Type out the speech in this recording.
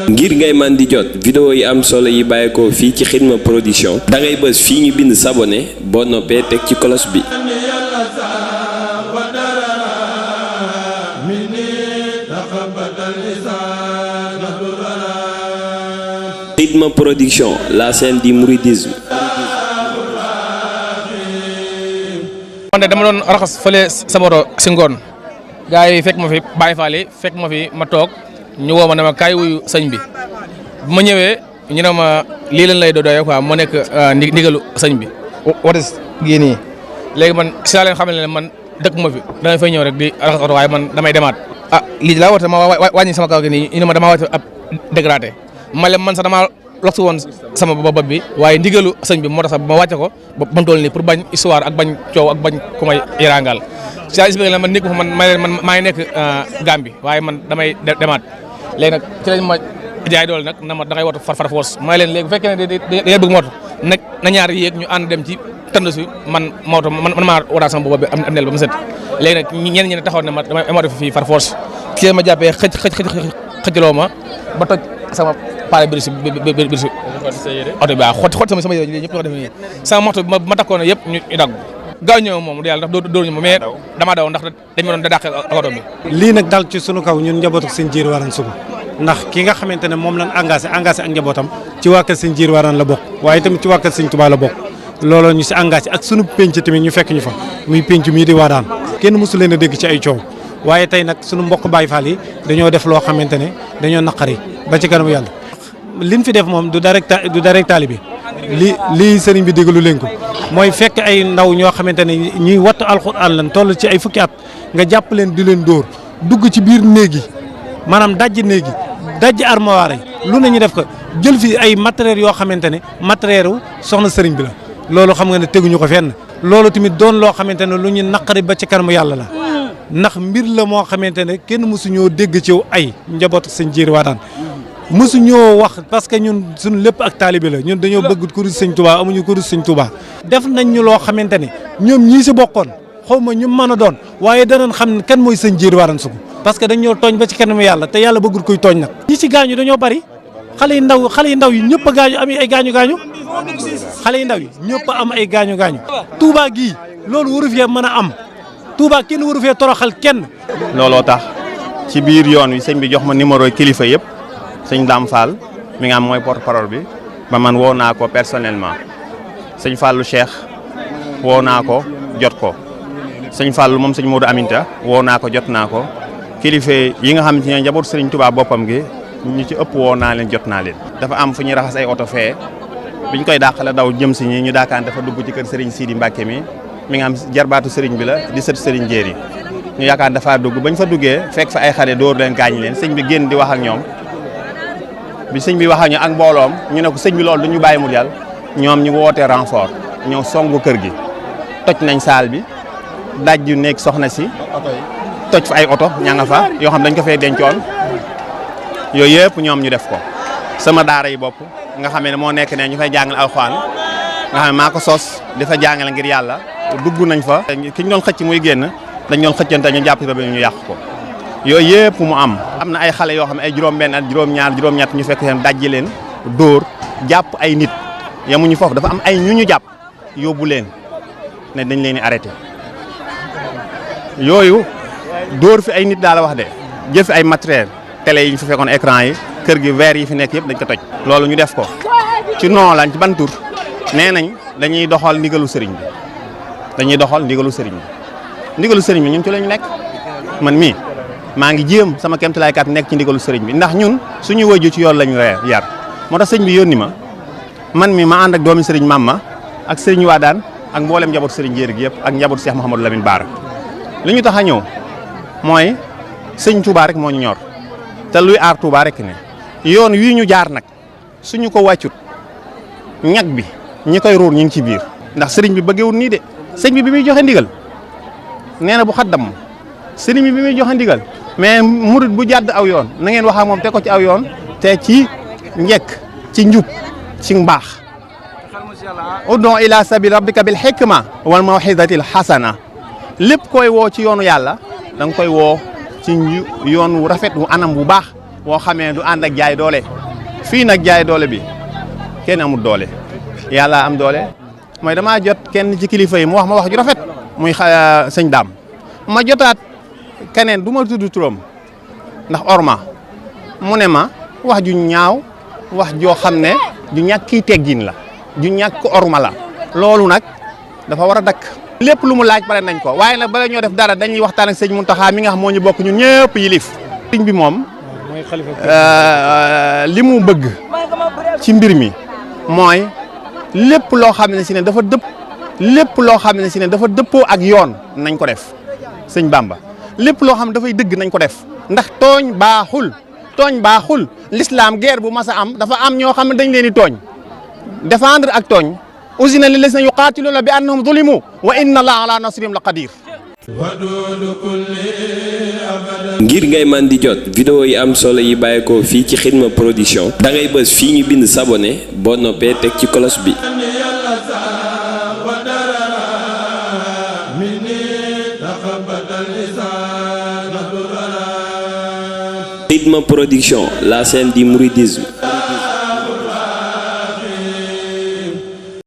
ngir ngay man di jot vidéo yi am solo yi bàyyeekoo fii ci Xidma Production da ngay bës fii ñu bind s'abonner boo noppee teg ci cloche bi. Xidma Production, la scène du mouridisme. man de dama doon raxas fële sama moto si ngoon gars yi fekk ma fi Baye Fall yi fekk ma fi ma toog ñu woo ma ne ma kaay wuyu sëñ bi bu ma ñëwee ñu ne ma lii leen lay doyee quoi moo nekk ndigalu sëñ bi. wates gii nii léegi man si laa leen xamal ne man dëkk ma fi damay fay ñëw rek di raxas oto waaye man damay demaat. lii laa woote ma wàññi sama kaw gi nii ñu ne ma damaa woote ab dégradé ma leen man sax damaa loxtu woon sama bopp bi waaye ndigalu sëñ bi moo tax sax ma wàcce ko ba mu toll nii pour bañ histoire ak bañ coow ak bañ ku may irangal si expliqué la man nekk man maa ngi nekk Gambie waaye man damay demaat léegi nag ci lañ ma jaay doole nag na ma dangay woto far force may leen léegi bu fekkee ne da bëgg moto nag na ñaar yéeg ñu ànd dem ci tënd si man moto man maa waraat sama bopp bi am neel ba mu set léegi nag ñenn ñi ne taxaw ne ma damay moto fii far force ci ma jàppee xëccloo ma ba toj sama pare bir si oto bi waaw xotti sama yére ñëpp ñoo ko def nii sama moto bi ma takkoon yëpp ñu dagg gaaw ñëw moom du yàlla ndax dóoruñu ma mais damaa daw ndax dañ ma doon da dàqee ak oto bi. lii nag dal ci sunu kaw ñun njabootu sëñ Jiir Warane Sougou ndax ki nga xamante ne moom lañ engagé ak njabootam ci waa kër sëñ Jiir Warane la bokk waaye tamit ci waa kër sëñ Touba la bokk looloo ñu si engagé ak sunu penc tamit ñu fekk ñu fa muy penc mii di Wadane kenn mosu leen a dégg ci ay coow waaye tey nag sunu mbokk Baye Fall yi dañoo def loo xamante ne dañoo naqari ba ci kanamu yàlla liñ fi def moom du direct taalibe bi lii sëriñ bi digalu leen ko mooy fekk ay ndaw ñoo xamante ne ñuy wattu alxuraan lan toll ci ay fukki at nga jàpp leen di leen dóor dugg ci biir néeg yi maanaam dajji néeg yi dajji armoire yi lu ne ñu def ko jël fi ay matériels yoo xamante ne matériel soxna sëriñ bi la loolu xam nga ne teguñu ko fenn loolu tamit doon loo xamante ne lu ñu naqari ba ci kanamu yàlla la ndax mbir la moo xamante ne kenn mësu ñoo dégg ci ay njabootu sëñ Jiir Wadane mësu ñoo wax parce que ñun suñu lépp ak taalibe la ñun dañoo bëgg ku dul sëñ Touba amuñu ku dul sëñ Touba def nañ ñu loo xamante ne ñoom ñii si bokkoon xaw ma ñu mën a doon waaye danañ xam ne kan mooy sëñ Jiir Warane Sougou parce que dañ ñoo tooñ ba ci kanamu yàlla te yàlla bëggul koy tooñ nag ñi ci gaañu dañoo bari xale yu ndaw yi ñëpp a gaañu am ay gaañu xale yu ndaw yi ñëpp a am ay gaañu Touba gii loolu waru fee mën a am Touba kenn waru fee toroxal kenn. looloo tax ci biir yoon wi sëñ bi jox ma numéro kilifa yëpp sëñ Dame Fall mi nga am mooy porte parole bi ba man woo naa ko personnellement sëñ Fallou Cheikh woo naa ko jot ko sëñ Fallou moom sëñ Modou Aminta woo naa ko jot naa ko kilifa yi nga xam ne njaboot sëriñ Touba boppam gi ñu ci ëpp woo naa leen jot naa leen. dafa am fu ñuy raxas ay oto fee biñ koy dàqale daw jëm si ñi ñu daakaan dafa dugg ci kër Serigne Sidi Mbacke mi nga am jarbaatu Serigne bi la di sët Serigne Jéeri ñu yaakaar dafa dugg bañ fa duggee fekk fa ay xale dóor leen gaañ leen sëñ bi génn di wax ak ñoom bi sëñ bi wax ak ñoom ak mbooloom ñu ne ko sëñ bi loolu du ñu bàyyi mu jàll ñoom ñu wootee renfort ñëw songu kër gi toj nañ saal bi daj yu nekk soxna si toj fa ay oto ña nga fa yoo xam dañ ko fay dencoon yooyu yëpp ñoom ñu def ko sama daara yi bopp nga xam ne moo nekk ne ñu fay jàngal alxuraan nga xam ne maa ko sos dafa jàngale ngir yàlla dugg nañ fa ki ñu doon xëcc muy génn dañ doon xëccante ñu jàpp ba ñu yàq ko yooyu yëpp mu am na ay xale yoo xam ne ay juróom-benn at juróom-ñaar juróom-ñett ñu fekk seen dajji leen dóor jàpp ay nit yamuñu foofu dafa am ay ñu jàpp yóbbu leen ne dañ leen di arrêté yooyu dóor fi ay nit daal la wax de jël fi ay matériel télé yi ñu fi fekkoon écran yi kër gi verre yi fi nekk yëpp dañ ko toj loolu ñu def ko ci non lañ ci ban tur nee nañ dañuy doxal ndigalu sëriñ bi ndigalu sëriñ bi ñun ci lañ nekk man mii maa ngi jéem sama kéemtalaay kat nekk ci ndigalu sëriñ bi ndax ñun suñu wëju ci yoon lañu yar moo tax sëñ bi yónni ma man mi ma ànd ak doomi sëriñ Mamma ak sëriñ Wadane ak mboolem njaboot sëriñ Jéeri gi yëpp ak njaboot Cheikh Mouhamadou Lamine Bara li ñu tax a ñëw mooy sëñ Touba rek moo ñu ñor te luy aar Touba rek ne yoon wii ñu jaar nag suñu ko wàccut ñag bi ñi koy ruur ñu ngi ci biir ndax sëriñ bi bëggewul nii de sëñ bi muy joxe ndigal nee na bu xaddam sëriñ bi muy joxe ndigal mais murid bu jàdd aw yoon na ngeen wax ak moom te ko ci aw yoon te ci njekk ci njub ci mbaax ud'u ila sabil rabbika bil hikma wal mawhidatil hasana lépp koy woo ci yoonu yàlla da nga koy woo ci yoon wu rafet wu anam bu baax woo xamee du ànd ak jaay doole fii nag jaay doole bi kenn amul doole yàlla am doole mooy damaa jot kenn ci kilifa yi mu wax ma wax ju rafet muy sëñ Daam ma jotaat keneen du ma tudd turam ndax orma mu ne ma wax ju ñaaw wax joo xam ne ju ñàkk teggin la ju ñàkk orma la loolu nag dafa war a dakk lépp lu mu laaj pare nañ ko waaye nag bala ñoo def dara dañuy waxtaan ak sëñ Muntaxa mi nga xam moo ñu bokk ñun ñëpp yilif sëñ bi moom li mu bëgg ci mbir mi mooy lépp loo xam ne si ne dafa dëppoo ak yoon nañ ko def sëñ Bamba lépp loo xam ne dafay dëgg nañ ko def ndax tooñ baaxul l'islam guerre bu mas a am dafa am ñoo xam ne dañ leen di tooñ défendre ak tooñ uzina lillazina yuqatiluna bi annahum zulimu wa inna allaha ala nasrihim la qadir. ngir ngay man di jot vidéo yi am solo yi bàyyeekoo fii ci Xidma Production da ngay bës fii ñu bind s'abonner boo noppee teg ci cloche bi. Xidma Production, la scène du mouridisme.